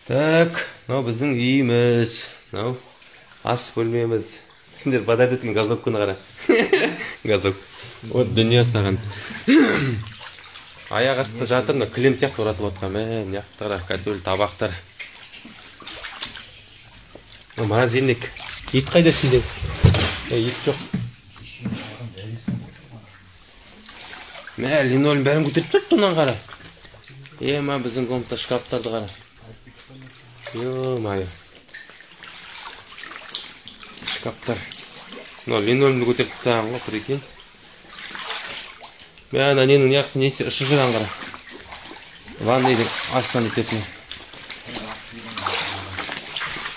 Так, мынау біздің үйіміз, мынау ас бөлмеміз. Сендер бадар дейтін газовканы қара. Газок. Вот дүние саған. Аяқ астында жатыр, мына кілем сияқты оратылып жатқан. Мә, мына жақта қара, котел, табақтар. Мына морозильник. Ит қайда сенде? Ит жоқ. Мә, линолеум бәрін көтеріп тастапты, мынаны қара. Ма, біздің комната шкафтарды қара. Ё-моё. Шкафтар. Мынау линолеумді көтеріп тастаған ғой, прикинь. Мә, ана ненің неғысы несі ұшып жүр, ана қара. Ванныйдың астынан өтетін.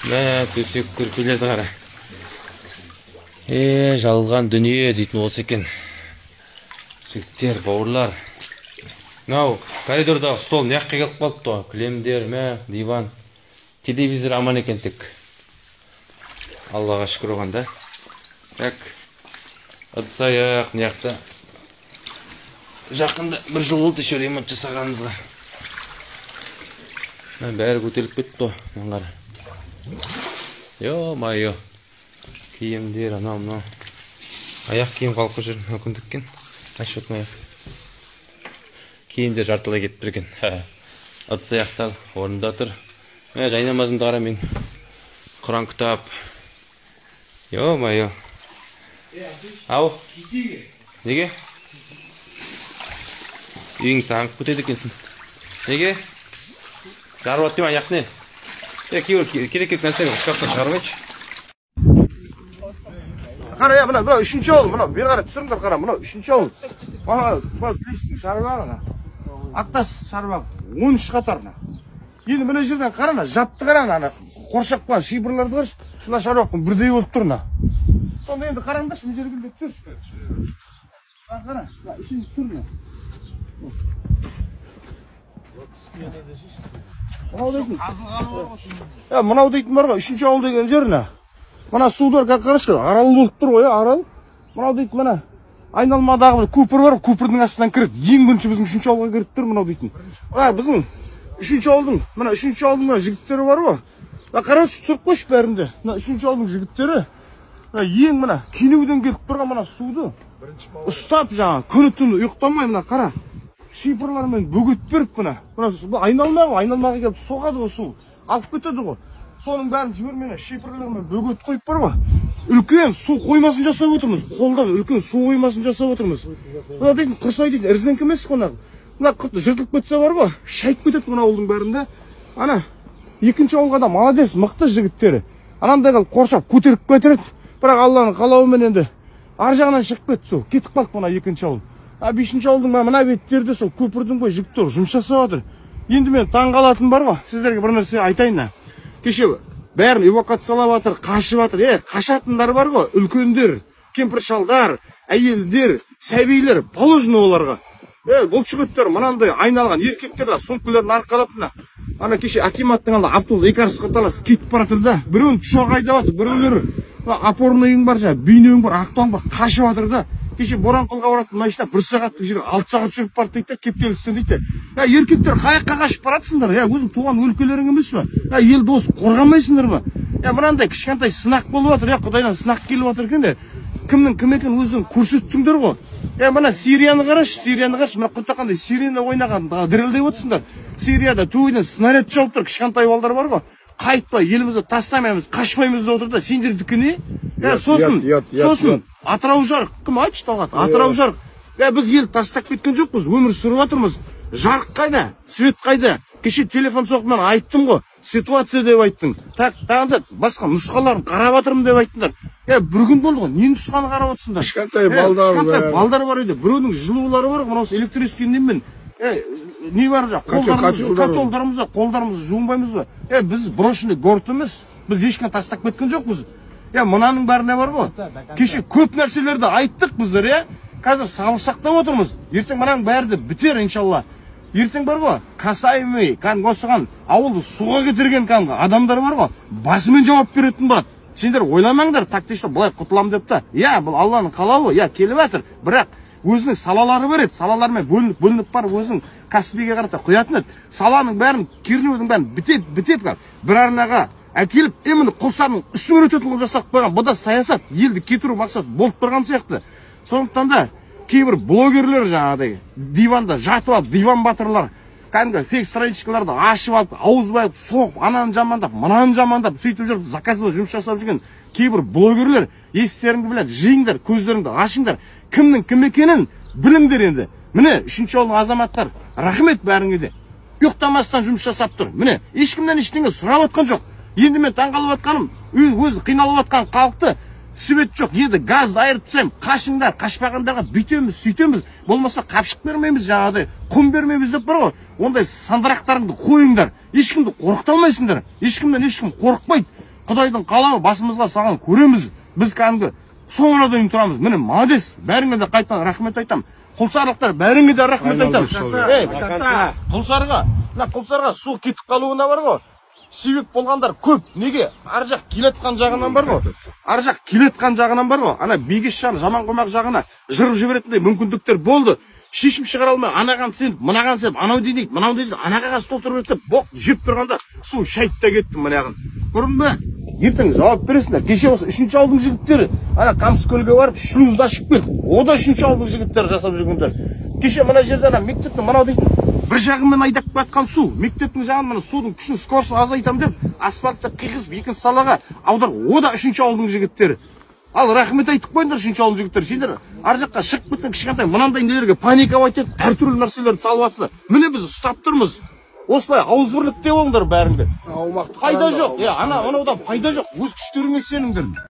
Мә, төсек көрпелерді қара. Жалған дүние дейтін осы екен. Жігіттер, бауырлар. Мынау коридордағы стол мына жаққа келіп қалыпты ғой. Кілемдер, мә, диван. Телевизор аман екен тек. Аллаға шүкір оған да. Так, ыдыс аяқ мына жақта. Жақында бір жыл болды еще ремонт жасағанымызға. Мына бәрі көтеріліп кетті ғой, мына қара. Ё-моё. Киімдер, анау мынау. Аяқ киім қалқып жүр, өкіндік екен. Насчет аяқ. Киімдер жартылай кетіп тұр екен. Ыдыс аяқтар орнында тұр. Мә, жайнамазымды қара мен. Құран кітап. Ё-моё. Ау. Неге? Үйің сағынып кетеді екенсің. Неге? Жарып атты ма аяқ не? Кейбір керек керек нәрселер шкафтан шығарып айтшы. Қара, я, мына, мына үшінші ауыл, мына бері қарай түсіріңдер, қара, мына үшінші ауыл. Мына, мына Тілесінің шаруағы, мына. Ақтас шаруағы, 13 қатар мына. Енді мына жерден қара, мына жапты қара, ана қоршап қойған шипырларды қарашы, мына шаруақтың бірдей болып тұр мына. Сонда енді қараңдаршы, мына жерге келіп түсірші. Мына қара, мына ішін түсір мына. Мынау дейтін. Мынау дейтін бар ғой, үшінші ауыл деген жер мына. Мына судар қарашы, арал болып тұр ғой, арал. Мынау дейтін мына айналмадағы бір көпір бар, көпірдің астынан кіреді. Ең бірінші біздің үшінші ауылға кіріп тұр мынау дейтін. Біздің үшінші ауылдың, мына үшінші ауылдың мына жігіттері бар ғой. Мына қарашы, түсіріп қойшы бәрінде. Мына үшінші ауылдың жігіттері мына ең мына Кенеуден келіп тұрған мына суды ұстап жаңа күні түні ұйықтамай мына қара шипырлармен бөгет беріп мына. Мына айналма ғой, айналмаға келіп соғады ғой су, алып кетеді ғой. Соның бәрін жібермей шипырлармен бөгет қойып бар ғой. Үлкен су қоймасын жасап отырмыз. Қолдан үлкен су қоймасын жасап отырмыз. Мына дейтін Құрсай дейтін ірзеңкі емес қой мына. Мына жыртылып кетсе бар ғой, шайып кетеді мына ауылдың бәрінде. Ана екінші ауылға да молодец, мықты жігіттері. Анандай қылып қоршап көтеріп кетіреді. Бірақ Алланың қалауымен енді ар жағынан шығып кетті су. Кетіп қалды мына екінші ауыл. А бесінші ауылдың мына беттерде сол көпірдің бойы жігіттер жұмыс жасап жатыр. Енді мен таң қалатыным бар ғой, сіздерге бір нәрсе айтайын. Кеше бәрін эвакуациялап жатыр, қашып жатыр. Қашатындар бар ғой, үлкендер, кемпір шалдар, әйелдер, сәбилер, положено оларға. Бұлшық мынандай айналған еркектер сумкаларын арқалап мына. Ана кеше акиматтың алдында автобус екі арысқа таласып кетіп бара жатыр да. Біреуін тұшақ айдап жатыр, біреулері опорный үйің бар, жаңа Бейнеуің бар, Ақтауың бар, қашып жатыр да. Кеше Боранқұлға баратын машина 1 сағаттық жер 6 сағат жүріп барды дейді, кептелістен дейді. Еркектер қаяққа қашып баратсыңдар? Өзің туған өлкелерің емес пе? Елді осы қорғамайсыңдар ма? Мынандай кішкентай сынақ болып жатыр, Құдайдан сынақ келіп жатыр екен де. Кімнің кім екенін өзің көрсеттіңдер ғой. Мына Сирияны қарашы, Сирияны қарашы, мына құтақандай сирена ойнаған, дірілдеп отырсыңдар. Сирияда төбеден снаряд жауып тұр, кішкентай балдар бар ғой. Қайтпа, елімізді тастамаймыз, қашпаймыз деп отыр да, сендердікі не? Сосын, сосын Атырау жарық, кім айтшы Талғат? Атырау жарық. Біз ел тастап кеткен жоқпыз, өмір сүріп жатырмыз. Жарық қайда? Свет қайда? Кеше телефон соғып мен айттым ғой, ситуация деп айттың. Так, тағы басқа нұсқаларын қарап жатырмын деп айттыңдар. Бір күн болды ғой, не нұсқаны қарап отырсыңдар? Кішкентай балдар бар. Кішкентай балдар бар үйде, біреудің жылулары бар, мынау электрический немен. Не бар жаңа, қолдарымызды, қолдарымызды жуынбаймыз ба? Біз брошенный город емес, біз ешкім тастап кеткен жоқпыз. Мынаның бәріне бар ғой. Кеше көп нәрселерді айттық біздер, Қазір сабыр сақтап отырмыз. Ертең мынаның бәрі де бітер, иншалла. Ертең бар ғой, касаемый, кәдімгі осыған ауылды суға кетірген кәдімгі адамдар бар ғой, басымен жауап беретін болады. Сендер ойламаңдар, тактично былай құтылам деп та. Иә, бұл Алланың қалауы, иә, келіп жатыр. Бірақ Өзінің салалары бар еді, салалармен бөлініп бөлініп барып өзінің Каспийге қарата құятын еді. Саланың бәрін, кернеудің бәрін бітеп бітеп бір арнаға әкеліп, именно Құлсарының үстінен өтетін қылып жасап қойған. Бұ да саясат, елді кетіру мақсат болып тұрған сияқты. Сондықтан да кейбір блогерлер жаңағыдай диванда жатып алып, диван батырлар, кәдімгі фейк страничкаларды ашып алып, ауыз байлап соғып, ананы жамандап, мынаны жамандап, сөйтіп жүріп заказбен жұмыс жасап жүрген кейбір блогерлер, естеріңді біледі, жиыңдар, көздеріңді ашыңдар, кімнің кім екенін біліңдер енді. Міне, үшінші ауылдың азаматтар, рахмет бәріңе де. Ұйықтамастан жұмыс жасап тұр. Міне, ешкімнен ештеңе сұрап жатқан жоқ. Енді мен таңғалып жатқаным, өзі қиналып жатқан халықты свет жоқ, енді газды айырып тастаймын, қашыңдар, қашпағандарға бүйтеміз, сөйтеміз, болмаса қапшық бермейміз, жаңағыдай құм бермейміз деп бар ғой. Ондай сандырақтарыңды қойыңдар, ешкімді қорқыта алмайсыңдар, ешкімнен ешкім қорықпайды. Құдайдың қалауы басымызға салған көреміз, біз кәдімгі соңына дейін тұрамыз. Міне, молодец, бәріңе де қайтадан рахмет айтамын. Құлсарлықтар, бәріңе де рахмет айтамын. Құлсарға, мына Құлсарға су кетіп қалуына бар ғой, себеп болғандар көп. Неге? Ар жақ келатқан жағынан бар ғой. Ар жақ келатқан жағынан бар ғой. Ана Бегеш жағы, Жаманқұмақ жағына жырып жіберетіндей мүмкіндіктер болды. Шешім шығара алмай, анаған сеніп, мынаған сеніп, анау дейді, мынау дейді, ана қағаз толтырып кетіп, боқ жеп тұрғанда су шайып та кетті мынаған. Көрдің бе? Ертең жауап бересіңдер. Кеше осы үшінші ауылдың жігіттері ана Қамыскөлге барып шлюзді ашып келді. О да үшінші ауылдың жігіттері жасап жүргендер. Кеше мына жерде ана мектептің мынау дейтін бір жағымен айдап батқан су, мектептің жағын мына судың күшін, скоросын азайтамын деп асфальтты қиғызып екінші салаға аудар. О да үшінші ауылдың жігіттері. Ал рахмет айтып қойыңдар үшінші ауылдың жігіттері. Сендер ар жаққа шығып кеткен кішкентай мынандай нелерге паниковать етіп әртүрлі нәрселерді салып жатсыңдар. Міне, біз ұстап тұрмыз. Осылай ауызбірлікте болыңдар бәріңде. Пайда жоқ. Ана мынаудан пайда жоқ. Өз күштеріңе сеніңдер.